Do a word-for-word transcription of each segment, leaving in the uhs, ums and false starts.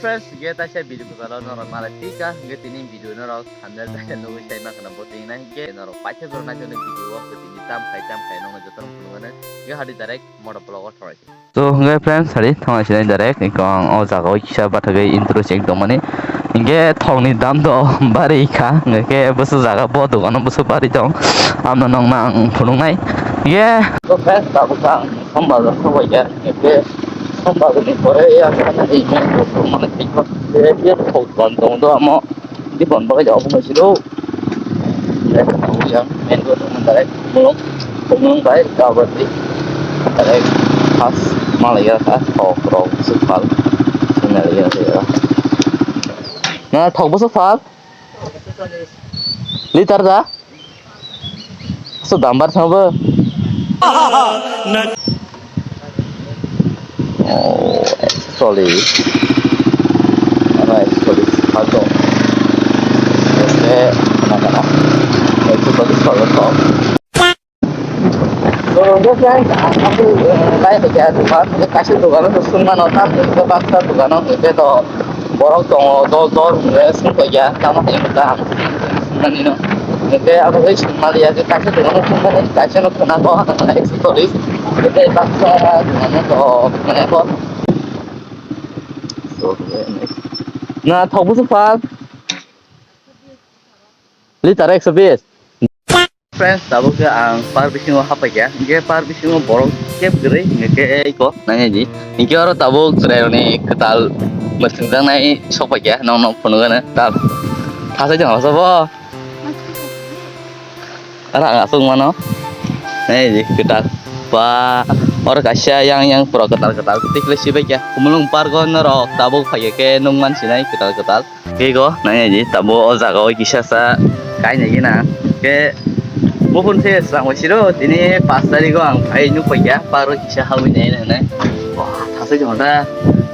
Friends, hingke taisa video kwchalo norok malai pika, hingke tini video norok thumbnail taisa nugwi sai mankha na bo tini na, hingke norok paithago naisani video o tini tam khai tam khai nokno jotono phunukgani, hingke hadi direct motor vlog o thanglaisai. To hingke friends, hadi thanglaisai direct, hingke ang o jaga o kisa bathagwi intro cheng tongmani, hingke thokni dam do bari kha, hingke bwswk jaga bo dogano bwswk bari tong, amno nokno ang phunuknai, hingke. To friends, tabuk ang Sombar rok thok bai kha, hingke Sombar ni pore ya sana di main road rok mane thik thok ye thok ban tong do amo di ban bagwi jago phung silo. Direct thok ya main road rok direct mulung mulung bai jago di direct pas malai ya kha thok rok sukal sinali ya ya. Na thok bwswk pal? Liter da? So dambar thangbo. Oh, sorry. Ano sorry. Pardon. Este, na na na. Sorry, sorry. So, just like, aku, eh, kaisa dukan, kaisa dukan, sungmano, tak, baksa dukan, itu, borok tongo, dol dol hwnwi swngkha ya, tamo khe wng kha ang swngmani no. Hwnkhe abo khe swngmaliya je kaisa dogano swngmani, kaisa no khwnako ekso chollish, hwnkhe baksa dogano to khwnako. Na thok busu pal? Litar ekso bis. Friends, tabuk khe ang park bisingo haphaikha, hingke park bisingo borok keb kwrwi, hingke eko nainai di. Hingke oro tabuk chwrairokni kwtal mwswngjaknai sokphaikha, nokno phunukgano tal. Thasai tongma sabo? Rang aswk mano. Nainai di kwtal. Ba, oro kaisa yang yang pura kwtal kwtal tikle sibaikha. Khumulwng park o norok tabuk phaikha khe nukman sinai kwtal kwtal. Khe go, nainai di, tabuk o jaga o kisa sa kainai gina. Khe buphun se swrang bai siro, tini pash tarikh o ang phai nuk paikha, park o kisa hawi nai nai nai. Wah, thasai tongda.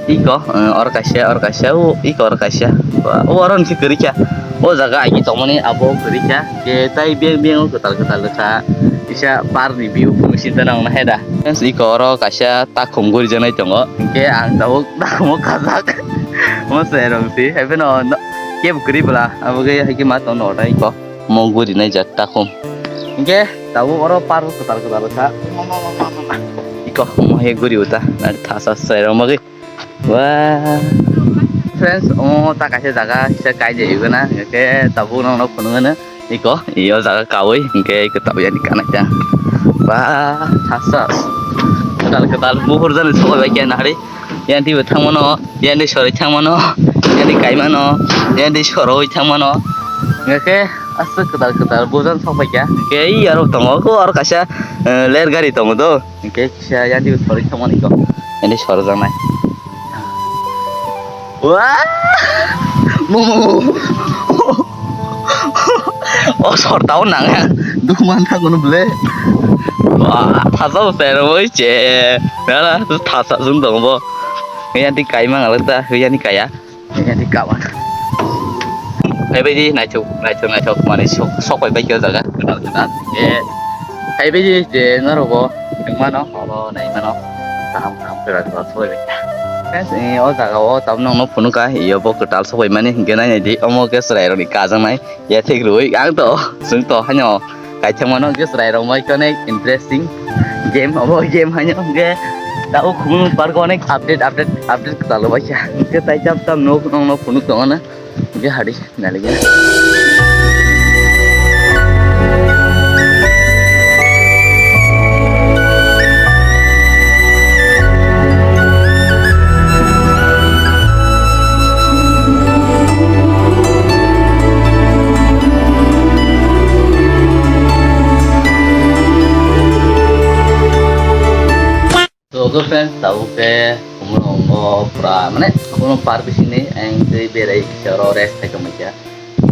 Iko, eh, or kaisa, or kaisa, o iko or kaisa. Wah, o oro ni se kwrwi kha. O jaga agi tongmani abo kwrwi kha. Khe tai beng beng o kwtal kwtal kha. Kisa park ni view phung sinta nang na heda. Iko oro kaisa takhum gurijaknai tongo. Hingke ang tabuk takhumo kajak. Omo chwrairok si, hai phano no, kebo kwrwi bwla. Abo khe hai khe ma tong nogo tei kok. Omo guri nai jak takhum. Hingke tabuk oro park kwtal kwtal kha. Iko omo hai guri uta. Thasa chwrairok bagwi. Wah. Friends, omo ta kaisa jaga kisa kaijak gana. Hingke tabuk nokno phunukgano. Iko, iyo jaga kawi, hingke iko tabuk yani kanai ta. Ba, thasa. Kwtal kwtal, buphur jani sokol bai khe nahari. Yanti bo thangmano, yanti soroi thangmano, yanti kaimano, yanti soroi thangmano. Hingke aswk kwtal kwtal bujan sok bai kha. Hingke iyaro tongo, ko aro kaisa, eh, ler gari tongo do. Hingke kisa yanti soroi thangmani ko. Yanti sorjaknai. Wah! Momo! O sortao nang ya. Duman tha kono ble. Wah, thasa bo pero oi che. Nana thasa jung dong bo. Yanti kaima ngalak ta, yanti kaya. Hingke ni kawan. Phaibaidi naithok, naithok, naithok, manwi sok, sok phaibai khe o jaga. Kwtal, kwtal. Eh, phaibaidi je norok bo wngmano, abo naimano. Kaham, kaham, kwtal, kwtal, sok phaibai. Friends, eh, o jaga o tabuk nokno phunukha, iyo bo kwtal sok phaimani, hingke nainai di, omo khe chwrairokni kajaknai, yathek rwui, ang to, chwng to haino. Kaithangmano hwnkhe chwrairok bai khe onek interesting game, obo game haino hwnkhe tabuk Khumulwng park o onek update, update, update kwtal rwbaikha. Hwnkhe tai cham cham nuk, nokno phunuk tongmano hwnkhe hadi nailikya. So, okay friends, tabuk khe Khumulwng o pura, mane, Khumulwng park bisingni ang twi berai kisa oro rest khai tongmai kha.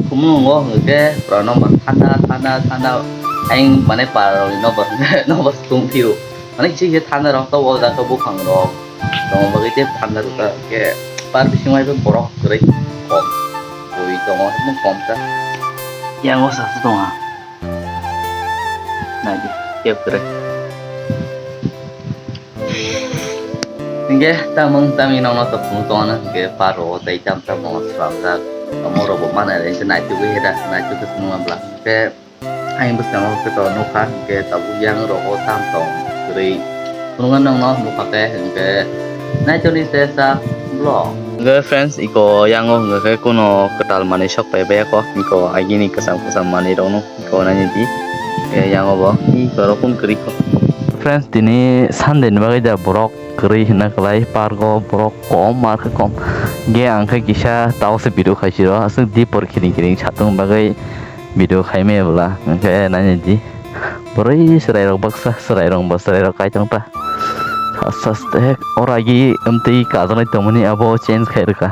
Khumulwng o hwnkhe pura nokbar thanda, thanda, thanda, ang, mane, park rokni nokbar, nokbar se tong phio. Mane, kisa kisa thanda rok tongo, o jaga buphang rok tongo, bagwi tei thanda rwkha, hwnkhe park bisingo hai borok kwrwi kok twi tongo, bumung kom ta. Yang o sasa tongo. Naidi, kebo kwrwi. Hingke tamung tami nongno to phunuk tongo hingke park rogo tei tam tamo swnamjak. Omo rok bo mana re hingke naitugwi heda naitugwi phunukma bwla. Hingke ayang bwskango khe to nukha hingke tabuk yang rogo tam tong kwrwi phunukma nongno nukha khe hingke naitugwi se sa vlog. Hingke friends iko yango hingke khe kuno kwtal manwi sok pai baya kho iko agini kwcham kwcham manwi rokno. Ko nani di. E, yang obo. I, borok kun kwrwi kho. Friends, tini Sunday ni bagwi da borok kwrwi hwnna kwlai, park o borok kom, mar khe kom. Ge ang khe kisa tao se video khai siro, aswk dipor kiring kiring satung bagwi video khai maya bwla. Hwnkhe nani di. Boroi chwrai rok baksa, chwrai rok bo chwrai rok kai tong ta. Aste aste hek ora gi amtwi kajaknai tongmani abo change khai rwkha.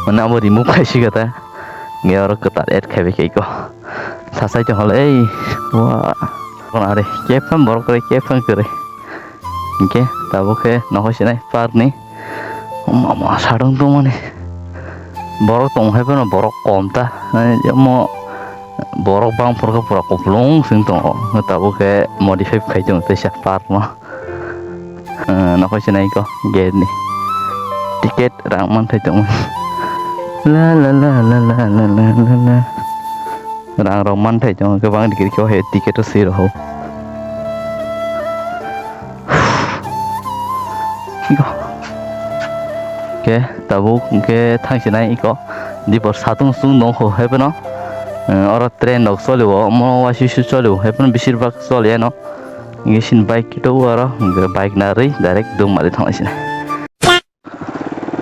Mane abo remove khai sika ta. Ge oro kwtal add khai bai khe ko. Sasai tong holo ei. Wa. Kona re. Kefang borok kwrwi, kefang kwrwi. Hingke tabuk khe nokho sinai park ni. Mama sadong tongmani. Borok tong hai phano borok kom ta. Ai, omo borok bang phurkha pura kupulung sing tongo. Tabuk khe modify khai tongo teisa park no. Ah, nokho sinai ko gate ni. Ticket rang manthai tongmani. La la la la la la la la la. Rang rok manthai tongo kwbang dikir khe o hai ticket o swi rw. Ke tabuk ke thang sinai iko dipor satung sung nongkho hai phano. Eh, oro train rok cholio omo waisi su cholio hai phano besir bak choliya no. Ngi sin bike kito aro bike narwi direct dum mari thang sinai.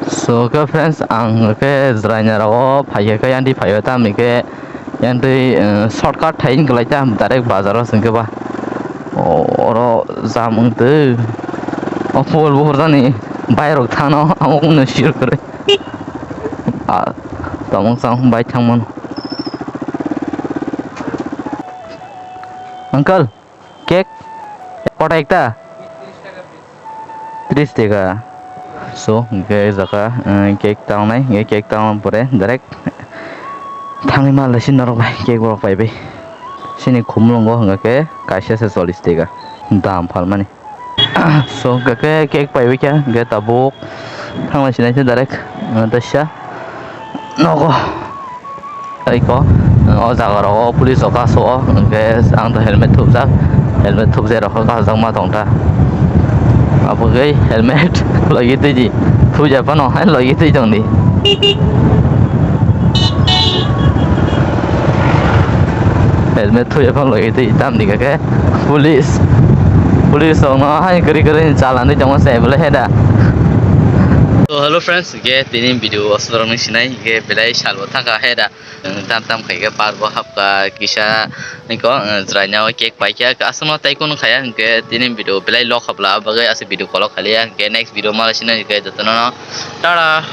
So, khe friends, ang khe jwraina rogo phai khe, khe yang twi phai o, tamni khe yang twi, eh, shortcut thai wng kwlai ta, direct bazar o chwng khe ba. O, oro jam wng twi. O, phul buphur jani bike rok thangno, amo kung no sir kwrwi. Ah, tamo chang bike thang mano. Uncle, cake? Kota ekta? Tris taka. So, hingke jaka, eh, cake tangnai, hingke cake tangna pore direct thangwi ma lai si norok bai cake borok pai bai. Sini khumulwngo hingke kaisa se chollis taka dam phalmani. So, hingke cake pai bai khe, hingke tabuk thangna sinai se direct, eh, teisa nogo. Tei ko, o jaga rogo police rok kaso o, hingke ang to helmet thupjak, helmet thupjak rok kasajak ma tong ta. Abo khe helmet logi twi di, thupjak phano hai logi twi tong di. Helmet thupjak phano logi twi tam di khe police, police rok no hai kwrwi kwrwi ni chalani tongma se bole he da. So hello friends, hingke tini video o swrwng ni sinai hingke belai sal bo thangkha he da. Tam tam khai khe park o hapkha kisa niko, eh, jwraina o cake paikha aswkno tei kunu khaya hwnkhe tini video belai lok habla bagwi aswk video kolok khaliya hwnkhe next video malai sina hwnkhe jotono tara.